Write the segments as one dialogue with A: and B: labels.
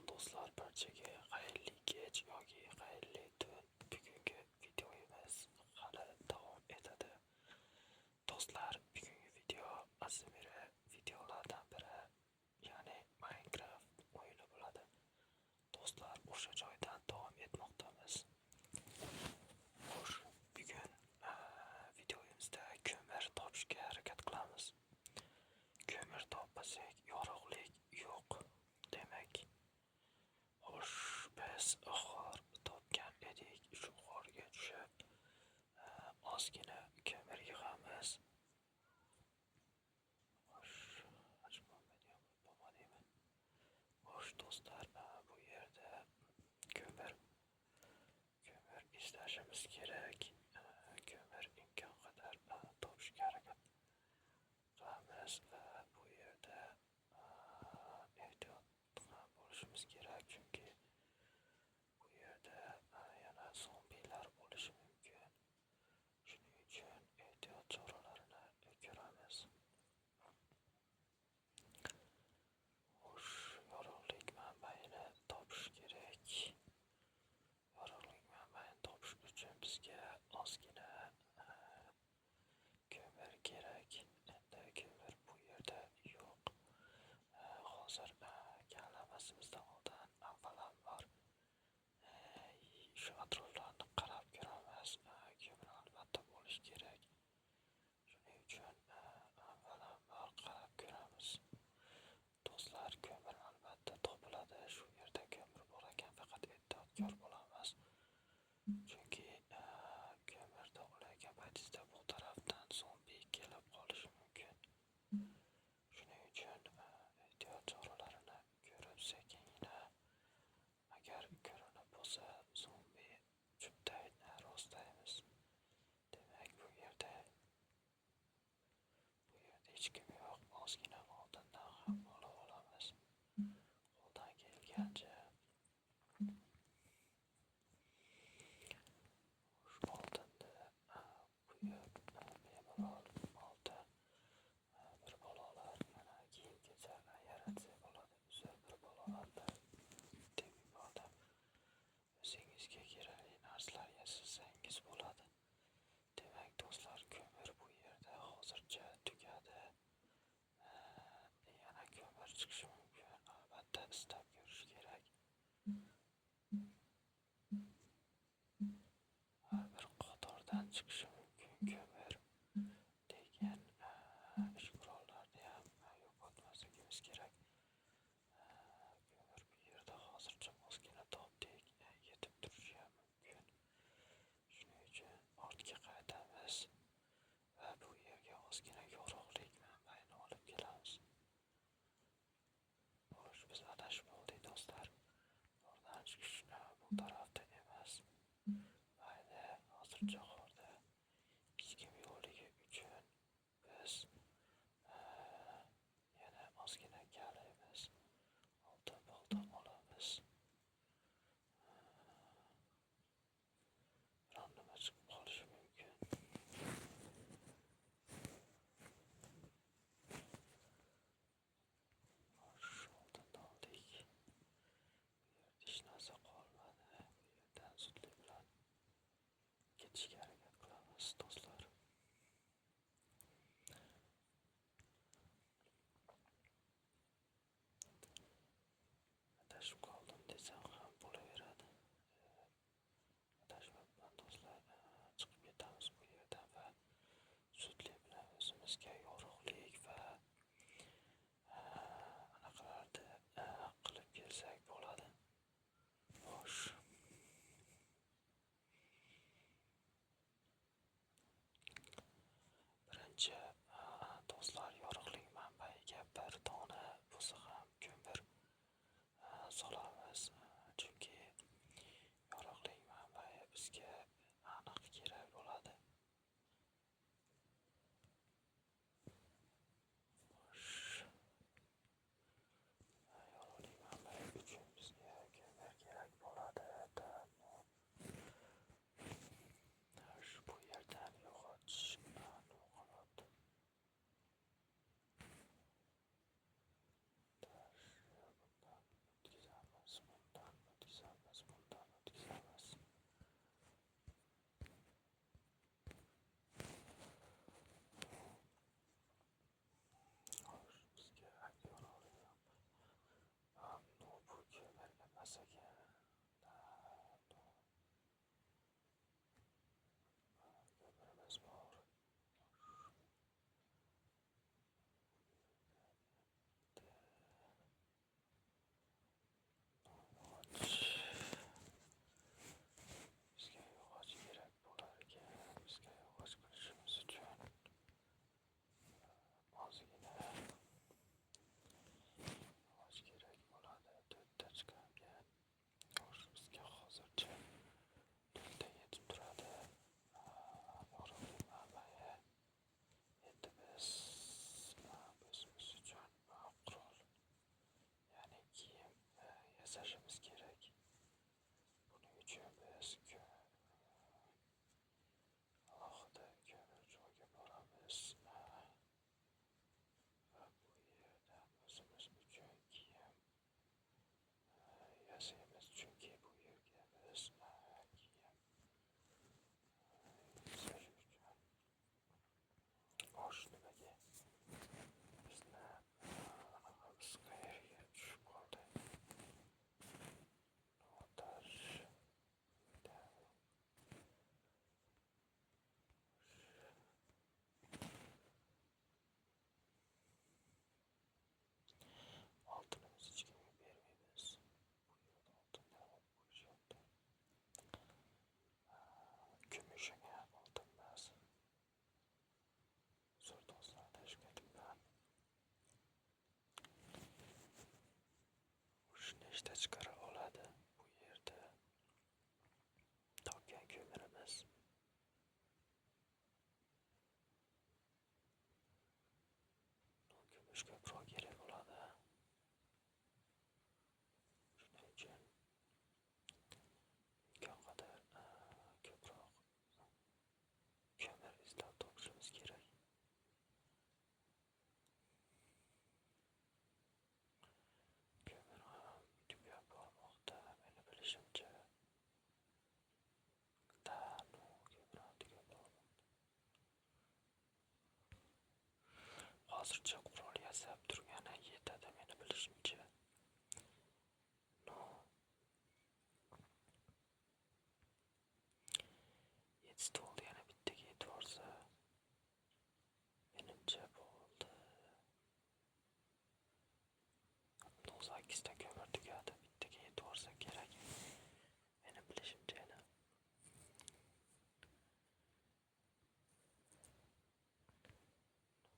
A: Do'stlar, barchaga xayrli kech yoki xayrli tun. Bugungi videomiz hali davom etadi. Do'stlar, bugungi video ASMR videolardan biri, ya'ni Minecraft o'yini bo'ladi. Do'stlar, o'sha joydan davom etmoqdamiz. Xo'sh, bugun videomizda ko'mir topishga harakat qilamiz. Ko'mir topmasak, yorug'lik yo'q demak. Xo'sh, biz g'or topgan edik. Shu g'orga tushib, ozgina ko'mir yig'amiz. Xo'sh, bo'lmadimi? Xo'sh, do'stlar, bu yerda ko'mir izlashimiz kerak. Ko'mir imkon qadar topishga harakat qilamiz va bu yerda ehtiyot ham bo'lishimiz kerak, chunki bu yerda yana zombilar bo'lishi mumkin. Shuning uchun ehtiyot choralarini ko'ramiz. Xo'sh, yorug'lik manbaini topish kerak. Yorug'lik manbaini topish uchun bizga ozgina ko'mir kerak. Endi ko'mir bu yerda yo'q. Hozir kavlamasimizdan oldin avvalambor shu atroflarni qarab ko'ramiz. Ko'mir albatta bo'lishi kerak. Shuning uchun avvalambor qarab ko'ramiz. Do'stlar, ko'mir albatta topiladi. Shu yerda ko'mir bor ekan, faqat ehtiyotkor bo'lamiz. Chunki ko'mirni olayotgan paytingizda bu tarafdan zombi kelib qolishi mumkin. Shuning uchun ehtiyot choralarini ko'rib, sekingina agar ko'rinib bo'lsa, zombi chuptayni rostlaymiz. Demak, bu yerda hech kim yo'q. Ozgina oldindan ham olib olamiz. Qo'ldan kelgancha. Shu oltinni quyib, bemalol oltin bir balolar yana kiyim-kechak yaratsa bo'ladi. Uzr, bir balolar deb yubordim. O'zingizga kerakli narsalar yasasangiz bo'ladi. Demak, do'stlar, ko'mir bu yerda hozircha tugadi. Yana ko'mir chiqishi mumkin. Albatta istab ko'rish kerak. Har bir qatordan chiqishi mumkin ko'mir. Lekin ish qurollarni ham yo'qotmasligimiz kerak. Ko'mir bu yerda hozircha ozgina topdik, yetib turishi ham mumkin. Shuning uchun ortga qaytamiz va bu yerga ozgina yorug'lik manbaini olib kelamiz. Xo'sh, biz adashib oldik, do'stlar. G'ordan chiqish bu tarafda emas. Mayli, hozircha g'orda hech kim yo'qligi uchun biz yana ozgina kalaymiz. Oltin bolta olamiz. Biron nima chiqib qolishi mumkin. Xo'sh, oltinni oldik. Bu yerda hech narsa qolmadi. Bu yerdan zudlik bilan ketishga harakat qilamiz, do'stlar. Adashib qoldim desam ham bo'laveradi. Adashmabman, do'stlar. Chiqib ketamiz bu yerdan va zudlik bilan o'zimizga yorug'lik va anaqalarni qilib kelsak bo'ladi. Xo'sh. emas ekan. Ko'mirimiz bor. Bizga yog'och kerak bo'lar ekan. Bizga yog'och qilishimiz uchun ozgina yog'och kerak bo'ladi. 4ta chiqargan. Xo'sh, bizga hozircha 4ta yetib turadi. Yorug'lik manbai. Endi biz o'zimiz uchun qurol, ya'ni kiyim yasashimiz kerak. Buning uchun biz alohida ko'mir joyga boramiz va bu yerdan o'zimiz uchun kiyim yasaymiz, chunki bu yerga biz kiyim yasash uchun osh nimaga bizni anaqamiz qayerga tushib qoldi? Otash. Oltinimiz hech kimga bermaymiz. Bu yerda oltinni olib qo'yishyapti. Kumush ekan, oltin emas. Uzr do'stlar, adashib ketibman. Uch nechta chiqara oladi bu yerda topgan ko'mirimiz. Kumush ko'proq kerak bo'ladi. Shuning uchun imkon qadar ko'proq ko'mir izlab topishimiz kerak. Ko'mir ham tugab bormoqda, meni bilishimcha. Da, no, ko'mir ham tugab bormoqda. Hozircha qurol yasab turgani yetadi, meni bilishimcha. No. 7 stol yana bittaga yetib borsa, menimcha bo'ldi. 8 ta ko'mir tugadi, bittaga yetib borsa kerak. Meni bilishimcha yana.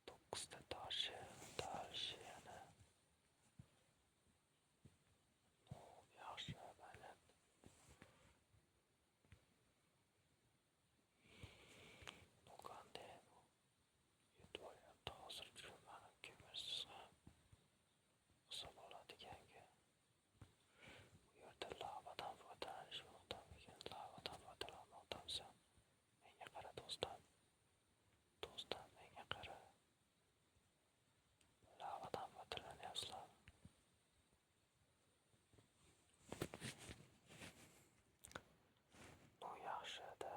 A: 9 ta toshi, tosh yana. No, yaxshi, baland. No, qanday bu? Yetib olyapti hozircha mani ko'mirsiz ham hisob oladiganga. Bu yerda lavadan foydalanishmoqdamikan? Lavadan foydalanmoqdamisan? Menga qara do'stim. Do'stim, menga qara. Lavadan foydalanyapsizlar. No, yaxshi-da.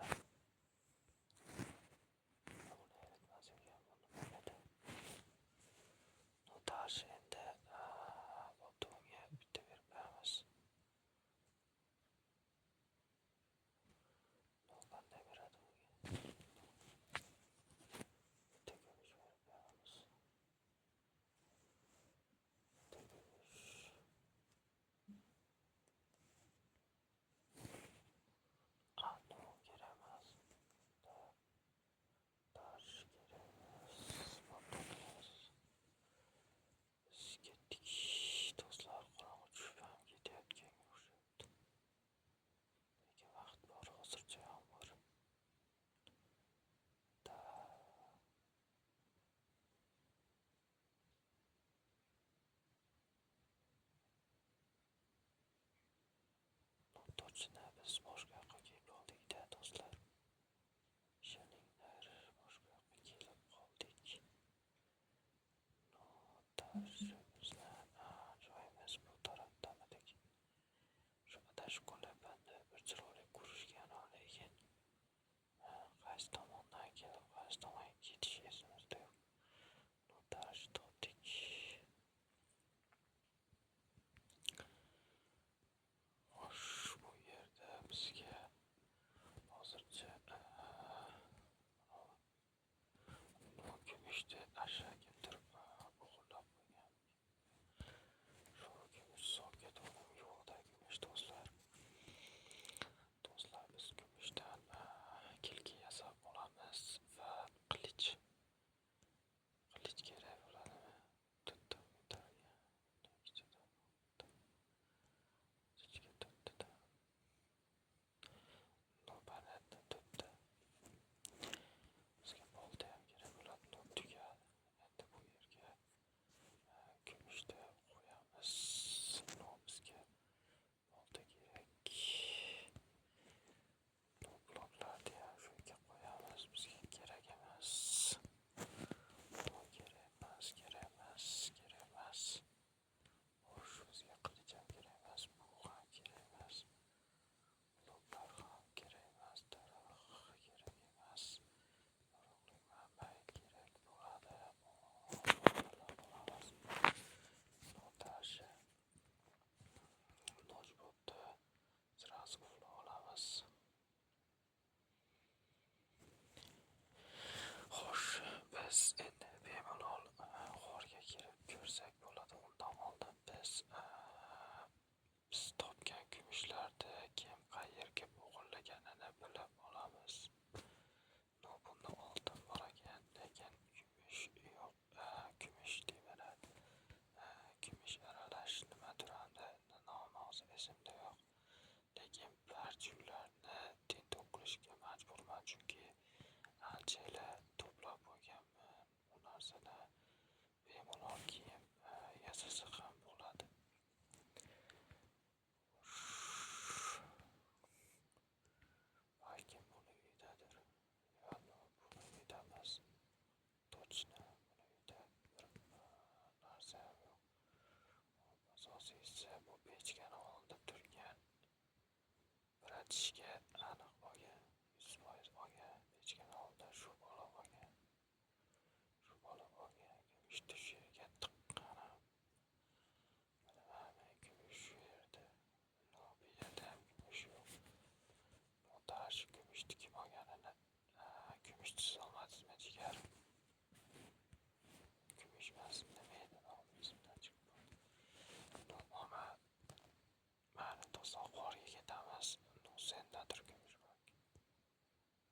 A: Buni eritmas ekan, bu nima edi? No, tosh endi bo'pti, unga bitta berib qo'yamiz. No, qanday beradi unga? Bitta kumush berib qo'yamiz. Bitta kumush. Ah, no, kerak emas. Tosh kerak emas. Bo'pti, qo'yamiz. Biz ketdik do'stlar, qorong'i tushib ham ketayotganga o'xshayapti. Lekin vaqt bor, hozircha yomg'ir. Da. No, точно biz boshqa yoqqa kelib qoldik-da, do'stlar. Ishoninglar, boshqa yoqqa kelib qoldik. No, tosh bizni joyimiz bu tarafdamidik. Shu adashib qolyapman-da, bir chiroyli ko'rishgan, lekin qaysi tomondan kelib, qaysi tomonga ketish esimizda yo'q. No, tosh topdik. Shularni tintuv qilishga majburman, chunki anchayla to'plab qo'yganman. U narsadan bemalol kiyim yasasa ham bo'ladi. Balkim buni uydadir. Yo, buni uyda emas. Точно, buni uyda bir narsa ham yo'q. Asosiysi bu pechkani oldida turgan bratishka aniq olgan, 100% olgan. Pechkani oldida shu bola olgan. Shu bola olgan. Kumushni shu yerga tiqqanim. Bilmadim, kumush shu yerda. No, bu yerda ham kumush yo'q. No, shu kumushni kim olganini, kumushni siz olmadingizmi, jigar? Kumush emas, nima edi nomi, esimdan chiqib qoldi. No, olma. Mayli do'stlar, g'orga ketamiz. No, sendadir kumush balki.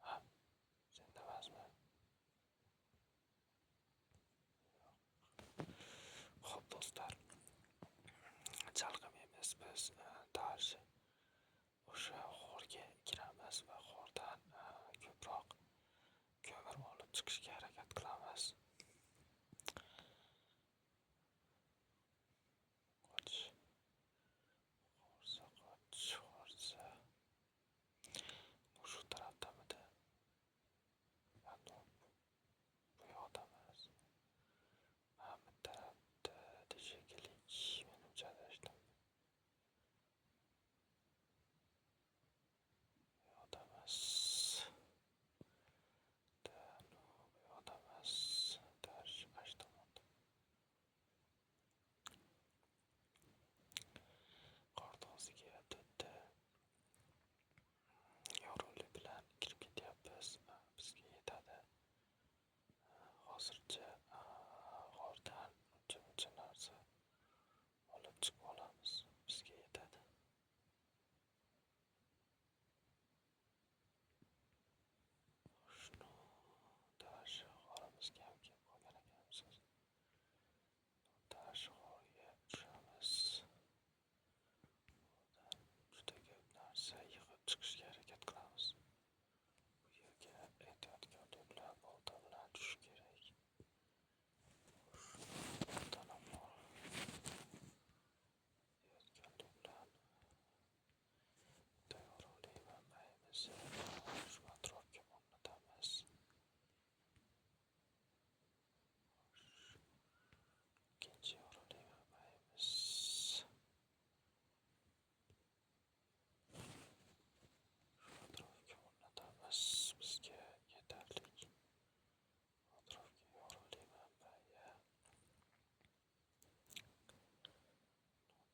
A: Ha? Senda emasmi? Yo'q. Xo'p do'stlar, chalg'imaymiz biz, дальше o'sha g'orga kiramiz va g'ordan ko'proq ko'mir olib chiqishga harakat qilamiz. Qoch. G'orsa qoch, g'orsa. Shu tarafdamidi? Ha, no, bu yoqda emas. Mana bu tarafda shekilli, menimcha adashdim. Bu yoqda emas. Da, no, bu yoqda emas. Дальше mana shu tomonda. Qor to'g'risiga to'rtta yorug'lik bilan kirib ketyapmiz. Bizga yetadi. Hozircha g'ordan uncha-muncha narsa olib chiqib olamiz. Bizga yetadi. Shuni дальше g'orimizga ham kelib qolgan ekanmiz. Дальше g'orga tushamiz. G'ordan juda ko'p narsa yig'ib chiqishga harakat qilamiz. Bu yerga ehtiyotkorlik bilan, bolta bilan tushish kerak. Boltani ol. Ehtiyotkorlik bilan bitta yorug'lik manbayimizni shu atrofga o'rnatamiz. Xo'sh, ikkinchi yorug'lik manbayimiz. Shu atrofga o'rnatamiz. Bizga yetarli. Atrofga yorug'lik manbayi.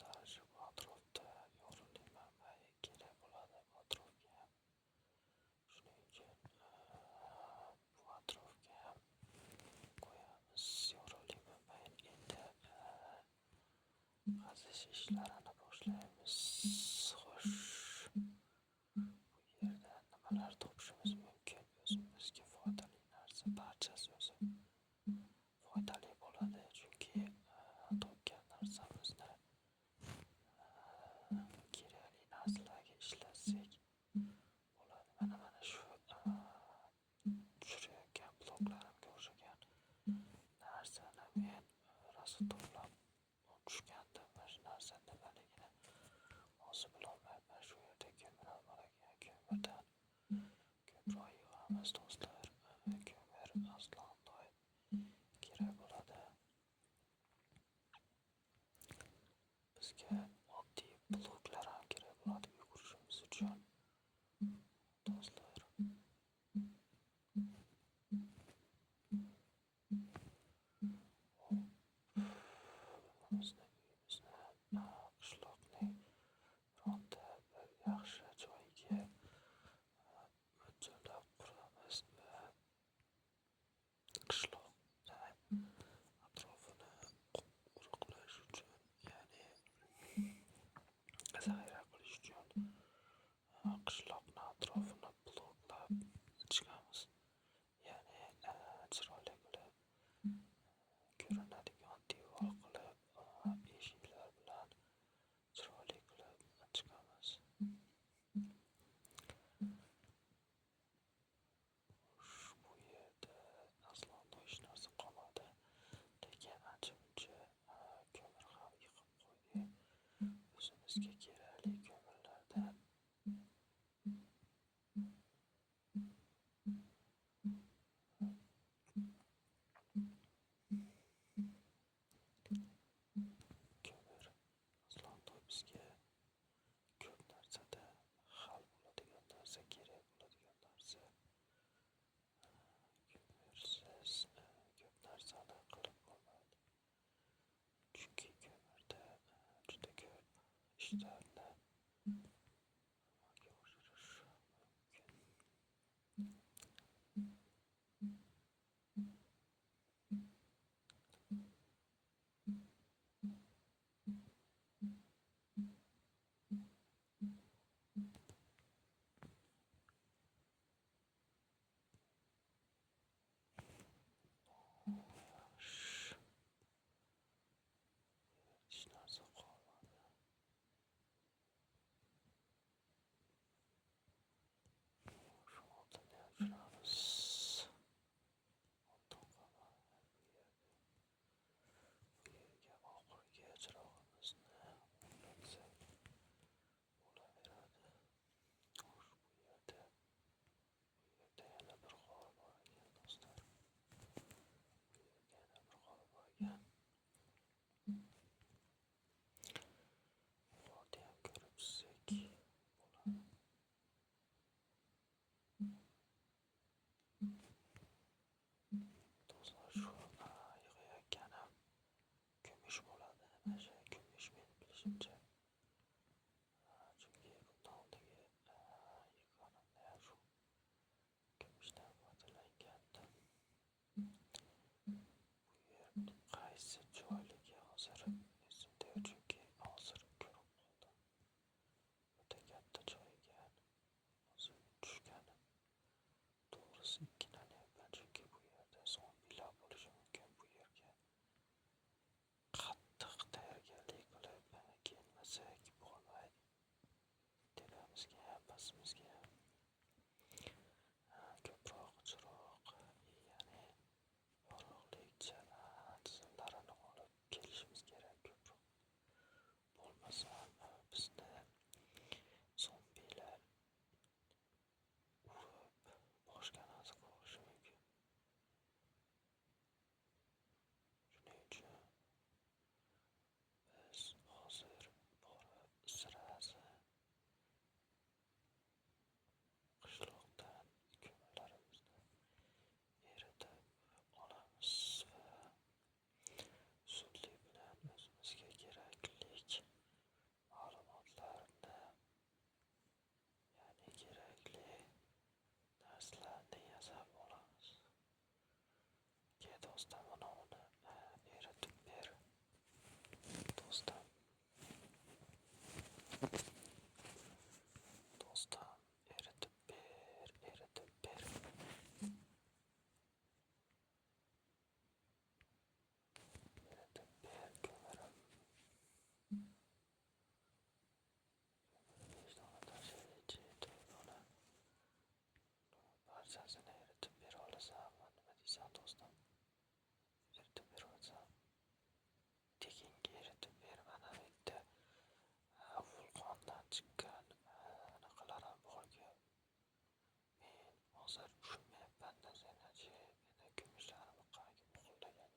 A: Дальше bu atrofda yorug'lik manbayi kerak bo'ladi bu atrofga ham. Shuning uchun bu atrofga ham qo'yamiz yorug'lik manbayini. Endi qazish ishlarini boshlaymiz. Xo'sh, bu yerda nimalar topishimiz mumkin? O'zimizga foydali narsa barchasi o'zi foydali bo'ladi, chunki topgan narsamizni kerakli narsalarga ishlatsak bo'ladi. Mana shu tushirayotgan bloklarimga o'xshagan narsani men rosa to'plab tushgandim. Mana shu narsa nimaligini hozir bilolmayapman. Shu yerda ko'mir ham bor ekan. Ko'mirdan ko'proq yig'amiz do'stlar. Ko'mir aslo doim kerak bo'ladi. Bizga oddiy bloklar ham kerak bo'ladi uy qurishimiz uchun do'stlar. Hop, uyimizni qishloqning bironta bir yaxshi joyiga mo'ljallab quramiz va qishloqni atrofini qo'riqlash uchun, ya'ni ishlarni amalga oshirish mumkin. Yaxshi. Hech narsa qolmadi. Shu oltinni ham tushiramiz. Oltin qolmadi bu yerda. Bu yerga oxirgi chirog'imizni o'rnatsak bo'laveradi. Xo'sh, bu yerda yana bir g'or bor ekan, do'stlar. Bu yerda yana bir g'or bor ekan. G'orni ham ko'rib chiqsak bo'ladi. Do'stlar, shu yig'ayotganim kumush bo'ladi. Mana shu kumush men bilishimcha. Chunki bundan oldingi yig'ganimda ham shu kumushdan foydalangandim. Bu yer qaysi joyligi hozir esimda yo'q, chunki hozir ko'rib qoldim. O'ta katta joy ekan. Hozir tushganim. To'g'risi ikkilanyapman, chunki bu yerda zombilar bo'lishi mumkin. Bu yerga qattiq tayyorgarlik qilib kelmasak bo'lmaydi. Tepamizga ham, pastimizga ham ko'proq chiroq, ya'ni yorug'lik tizimlarini olib kelishimiz kerak ko'proq. Bo'lmasa bizni zombilar urib boshqa narsa qilishi mumkin. Shuning uchun biz hozir borib sirasi qishloqdan ko'mirlarimizni eritib olamiz va zudlik bilan o'zimizga kerakli ma'lumotlarni, ya'ni kerakli narsalarni yasab olamiz. Ke, do'stim, mana uni eritib ber. Do'stim. Do'stim, eritib ber, eritib ber. Eritib ber ko'mirim. 5 dona tashlaychi, 4 dona. Barchasini eritib bera olasanmi? Nima deysan, do'stim? Eritib bera olasan. Tekinga eritib ber. Mana bitta vulqondan chiqqan anaqalar ham borku. Men hozir tushunmayapman-da seni-chi, meni kumushlarimni qayerga o'g'irlaganing.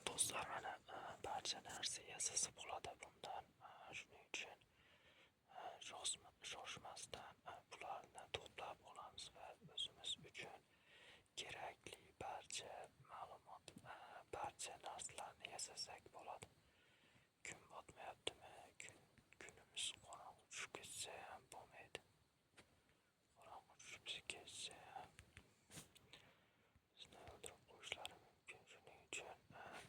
A: Do'stlar, mana barcha narsa yasasa bo'ladi bundan. Shuning uchun shoshmasdan bularni to'plab olamiz va o'zimiz uchun kerakli barcha ma'lumot, barcha narsalarni yasasak bo'ladi. Kun botmayaptimi? Kunimiz qorong'u tushib ketsa ham bo'lmaydi. Qorong'u tushib ketsa ham bizni o'ldirib qo'yishlari mumkin. Shuning uchun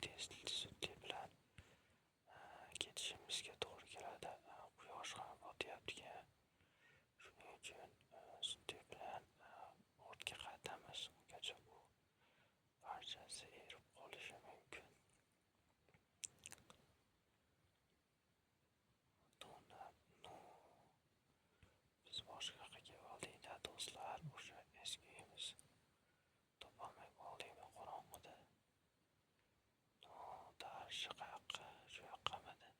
A: tezlik zudlik bilan ketishimizga to'g'ri keladi. Quyosh ham botyapti. Shuning uchun zudlik bilan ortga qaytamiz. Ungacha bu barchasi erib qolishi mumkin. Biz boshqa yoqqa kelib oldik-da, do'stlar. O'sha eski uyimiz topolmay qoldikmi qorong'ida. No, darishi qayoqqa? Shu yoqqamidi?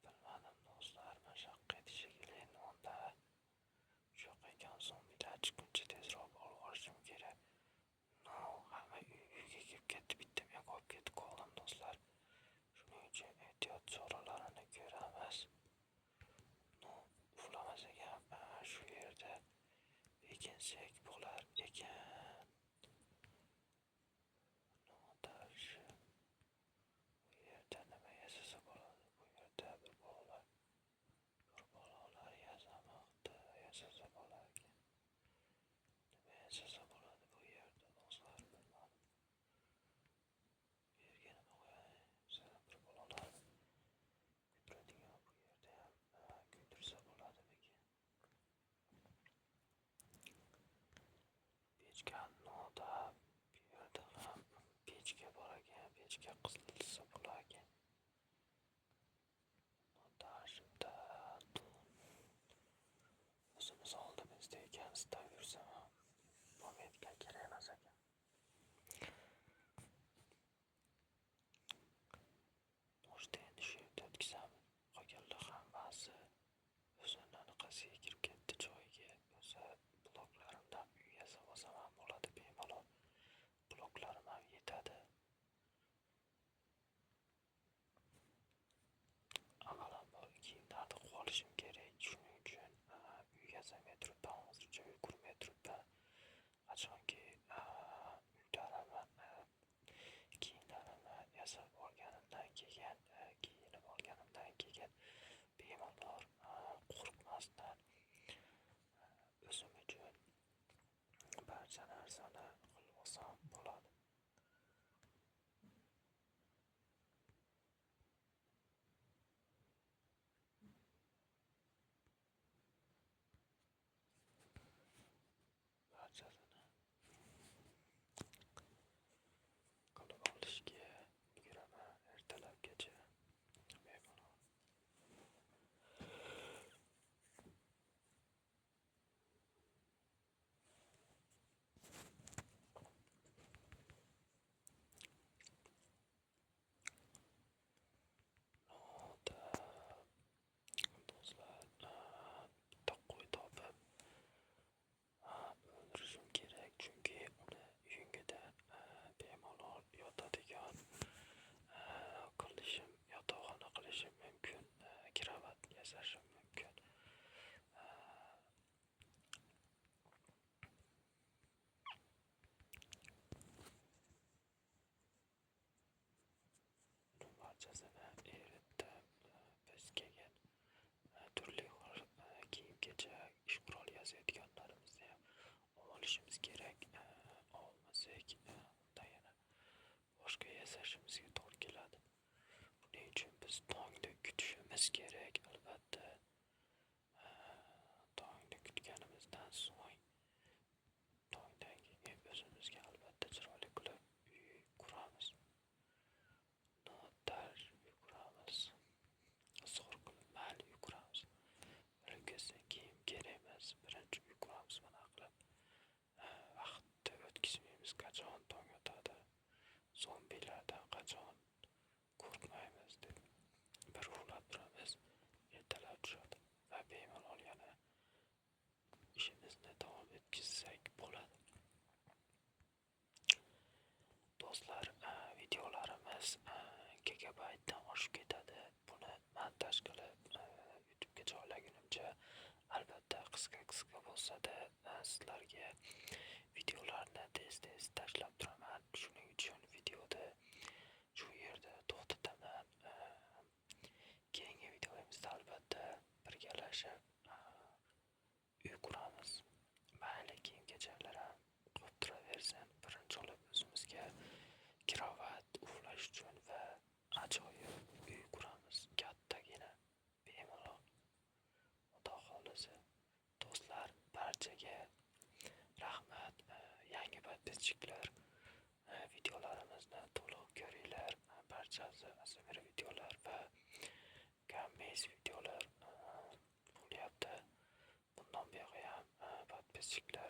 A: Bilmadim, do'stlar. Mana shu yoqqa edi shekilli. Unda shu yoqqa ekan, zombilar chiqquncha tezroq borib olishim kerak. No, hamma uyga kirib ketdi, bitta men qolib ketib qoldim, do'stlar. Shuning uchun ehtiyot choralarini ko'ramiz. No, uxlamasak ham shu yerda bekinsak bo'lar ekan. Yasasa bo'ladi bu yerda do'stlar, bilmadim. Bu yerga nima qo'yay? Bir bolalar kuydiradigan bu yerda ham kuydirsa bo'ladimikin? Pechka noda bu yerda ham pechka bor ekan, pechka qizilsa bo'lar ekan. O'zimiz oldimizda ekan, istab yursam ham bo'lmaydigan, kerak emas ekan. Noshta endi shu yerda o'tkazamiz. Qolganlar hammasi o'zini anaqasiga kirib ketdi joyiga. O'zi bloklarimdan uy yasab olsam ham bo'ladi bemalol. Bloklarim ham yetadi. Avvalambor kiyimlarni qilib olishim kerak. Shuning uchun uy yasamay turibman, hozircha uy qurmay turibman. Qachonki uylarimni, kiyimlarimni yasab olganimdan keyin, kiyinib olganimdan keyin bemalol qo'rqmasdan o'zim uchun barcha narsani qilib olsam bo'ladi. Barchasini qilib olishga ulguraman ertalabgacha bemalol. Noda do'stlar, bitta qo'y topib o'ldirishim kerak, chunki uni yungida bemalol yotadigan qilishim, yotoqxona qilishim mumkin, kravat yasashim mumkin. Buni barchasini eritib, biz keyin turli xil kiyim-kechak, ish qurol yasaydiganlarimizni ham olishimiz kerak. Olmasak, unda yana boshqa yasashimizga to'g'ri keladi. Buning uchun biz tongni kutishimiz kerak albatta. Tongni kutganimizdan so'ng, tongdan keyin o'zimizga albatta chiroyli qilib uy quramiz. Notar uy quramiz. Zo'r qilib mayli uy quramiz. O'lib ketsin, kiyim kerak emas. Birinchi uy quramiz mana qilib. Vaqtni o'tkazmaymiz, qachon tong otadi, zombilardan qachon qo'rqmaymiz deb bir uxlab turamiz, ertalab tushadi va bemalol yana ishimizni davom etkazsak bo'ladi. Do'stlar, videolarimiz gigabaytdan oshib ketadi. Buni montaj qilib YouTube'ga joylagunimcha albatta qisqa-qisqa bo'lsa-da sizlarga videolarni tez-tez tashlab turaman. Shuning uchun videoda shu yerda to'xtataman. Keyingi videomizda albatta birgalashib uy quramiz. Mayli, kiyim-kechaklar ham qilib turaversin. Birinchi olib o'zimizga krovat uxlash uchun va ajoyib uy quramiz. Kattagina, bemalol. Xudo xohlasa. Do'stlar, barchaga rahmat. Yangi podpисчикlar, videolarimizni to'liq ko'ringlar. Barchasi ASMR videolar va Gammaze videolar bo'lyapti. Bundan buyog'i ham podpисчикlar